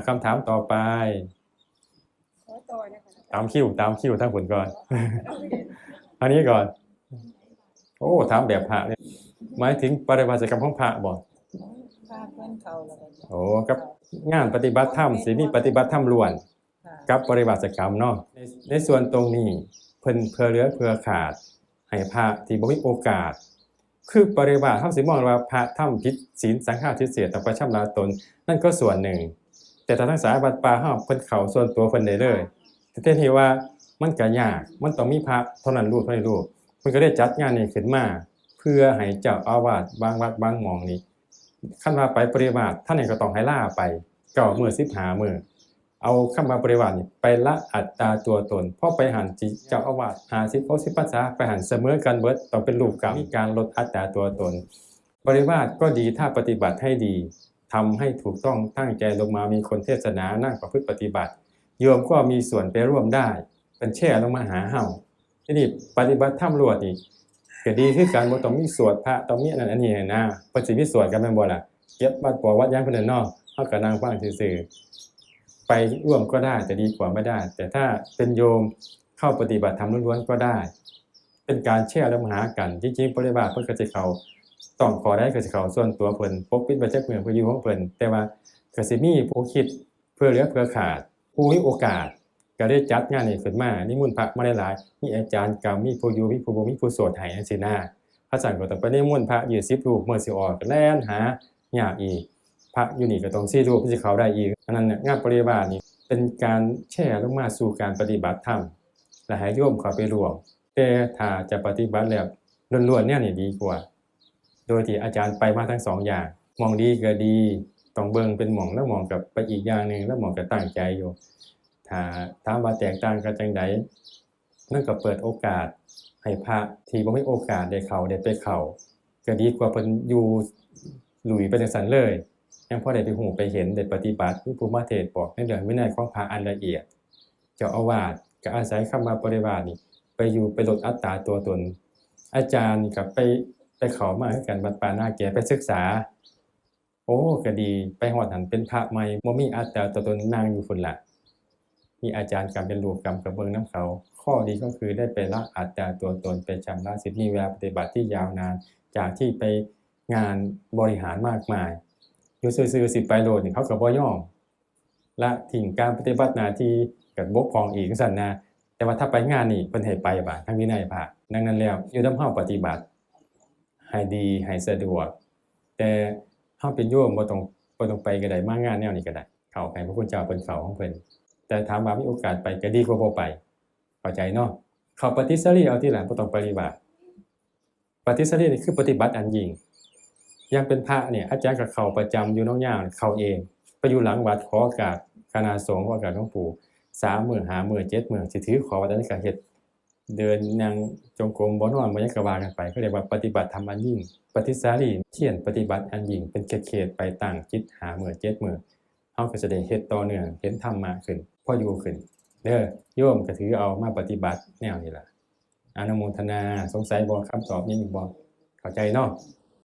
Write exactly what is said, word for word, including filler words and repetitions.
คำถามต่อไป ตามคิว ตามคิวทางคุณก่อน อันนี้ก่อน โอ้ ถามแบบพระเนี่ย หมายถึงปริวาสกรรมของพระบ่ พระเพิ่นเขาแล้วกัน โอ้ กับงานปฏิบัติธรรมสิมีปฏิบัติธรรมล้วน ค่ะ กับปริวาสกรรมเนาะ ในในส่วนตรงนี้ เพิ่นเผื่อเหลือเผื่อขาด ให้พระที่บ่มีโอกาส คือปริวาสเฮาสิมองว่าพระทำผิดศีลสังฆาทิเศษต้องไปชำระตน นั่นก็ส่วนหนึ่ง แต่ถ้าทางสายวัดป่าเฮาเพิ่นเข้าส่วนตัวเพิ่นได้เลย แต่ที่ว่ามันก็ยาก มันต้องมีพระเท่านั้นรูปเท่านี้รูป เพิ่นก็ได้จัดงานนี้ขึ้นมา เพื่อให้เจ้าอาวาสบางวัดบางหม่องนี่ คันว่าไปปริวาส ท่านนี่ก็ต้องให้ลาไปเก้ามื้อ สิบห้ามื้อ เอาคำว่าปริวาสนี่ไปละอัตตาตัวตน พอไปหั้นสิเจ้าอาวาสห้าสิบ หกสิบพรรษา ไปหั้นเสมอกันเบิด ต้องเป็นรูปกรรม มีการลดอัตตาตัวตน ปริวาสก็ดี ถ้าปฏิบัติให้ดี ทำให้ถูกต้องตั้งใจลงมา มีคนเทศนา นั่งประพฤติปฏิบัติ โยมก็มีส่วนไปร่วมได้ เป็นแชร์ลงมาหาเฮา ทีนี้ปฏิบัติธรรมล้วนนี่ก็ดีคือกัน บ่ต้องมีสวดพระ ต้องมีอันนั้นอันนี้นะ เพิ่นสิมีสวดกันแม่นบ่ล่ะ เก็บวัดปอวัดหยังเพิ่นน่ะเนาะ เฮาก็นั่งฟังซื่อๆ ไปร่วมก็ได้ แต่ดีกว่าไม่ได้ แต่ถ้าเป็นโยมเข้าปฏิบัติธรรมล้วนๆก็ได้ เป็นการแชร์ลงมาหากัน จริงๆ ปริวาสเพิ่นก็สิเข้า ต้องขอได้ก็สิเข้าส่วนตัวเพิ่น ปกปิดไว้จักมื้อเพิ่นอยู่ของเพิ่น แต่ว่าก็สิมีผู้คิดเผื่อเหลือเผื่อขาด ผู้มีโอกาส ก็ได้จัดงานนี้ขึ้นมา นิมนต์พระมาหลายๆ มีอาจารย์กรรม มีผู้อยู่ มีผู้บ่ มีผู้สวดให้จังซี่นะ พระสงฆ์ก็ต้องไปนิมนต์พระยี่สิบรูป มื้อสิออกก็แล่นหายากอีก พระอยู่นี่ก็ต้องสี่รูป มันสิเข้าได้อีก อันนั้นน่ะ งานปริวาสนี่เป็นการแชร์ลงมาสู่การปฏิบัติธรรม และให้โยมเข้าไปร่วม แต่ถ้าจะปฏิบัติแบบล้วนๆแนวนี้ดีกว่า โดยที่อาจารย์ไปมาทั้งสองอย่าง หม่องดีก็ดี ต้องเบิ่งเป็นหม่องแล้วหม่องกับไปอีกอย่างหนึ่ง แล้วหม่องก็ตั้งใจอยู่ ถ้าถามว่าแตกต่างกันจังใด มันก็เปิดโอกาสให้พระที่บ่มีโอกาสได้เข้า ได้ไปเข้า ก็ดีกว่าเพิ่นอยู่หลุยไปจังซั่นเลย ยังพอได้ไปฮู้ไปเห็น ได้ปฏิบัติ มีผู้มาเทศน์บอกในเรื่องวินัยของพระอันละเอียด เจ้าอาวาสก็อาศัยคำว่าปริวาสนี่ ไปอยู่ไปลดอัตตาตัวตน อาจารย์ก็ไป ไปเข้ามาคือกัน วัดป่านาแก ไปศึกษา โอ้ ก็ดี ไปฮอดหั้นเป็นพระใหม่ บ่มีอัตตาตัวตน นั่งอยู่พุ้นล่ะ มีอาจารย์กรรมเป็นรูปกรรมก็เบิ่งนำเขา ข้อดีก็คือได้ไปละอัตตาตัวตน ไปชำระศีล มีเวลาปฏิบัติที่ยาวนาน จากที่ไปงานบริหารมากมาย อยู่ซื่อๆ สิไปโลดนี่เขาก็บ่ยอม ละทิ้งการปฏิบัติหน้าที่ก็บกพร่องอีกจังซั่นนะ แต่ว่าถ้าไปงานนี่เพิ่นให้ไปบาด ทางวินัยพระ ดังนั้นแล้ว อยู่นำเฮาปฏิบัติให้ดี ให้สะดวก แต่เฮาเป็นโยมบ่ต้อง บ่ต้องไปก็ได้ มางานแนวนี้ก็ได้ เข้าให้พระคุณเจ้าเพิ่นเข้าของเพิ่น แต่ถามว่ามีโอกาสไปก็ดีกว่าบ่ไป เข้าใจเนาะ เข้าปฏิสาลีเอาติล่ะ บ่ต้องปริวาส ปฏิสาลีนี่คือปฏิบัติอันยิ่ง อย่างเป็นพระเนี่ย อาจารย์ก็เข้าประจำอยู่หนองยาว เข้าเอง ไปอยู่หลังวัด ขอโอกาสคณะสงฆ์ ขอโอกาสหลวงปู่ สามมื้อ ห้ามื้อ เจ็ดมื้อ สิถือขอวัดอันนี้ก็เฮ็ด เดินนั่งจงกรม บ่นอน บ่หยังก็ว่ากันไป เขาเรียกว่าปฏิบัติธรรมอันยิ่ง ปฏิสาลีเทียนปฏิบัติอันยิ่ง เป็นเขตๆ ไปตั้งจิต ห้ามื้อ เจ็ดมื้อ เฮาก็สิได้เฮ็ดต่อเนื่อง เห็นธรรมะขึ้น พออยู่ขึ้น เด้อ โยมก็ถือเอามาปฏิบัติแนวนี้ล่ะ อนุโมทนา สงสัยบ่ คำตอบมีอีกบ่ เข้าใจเนาะ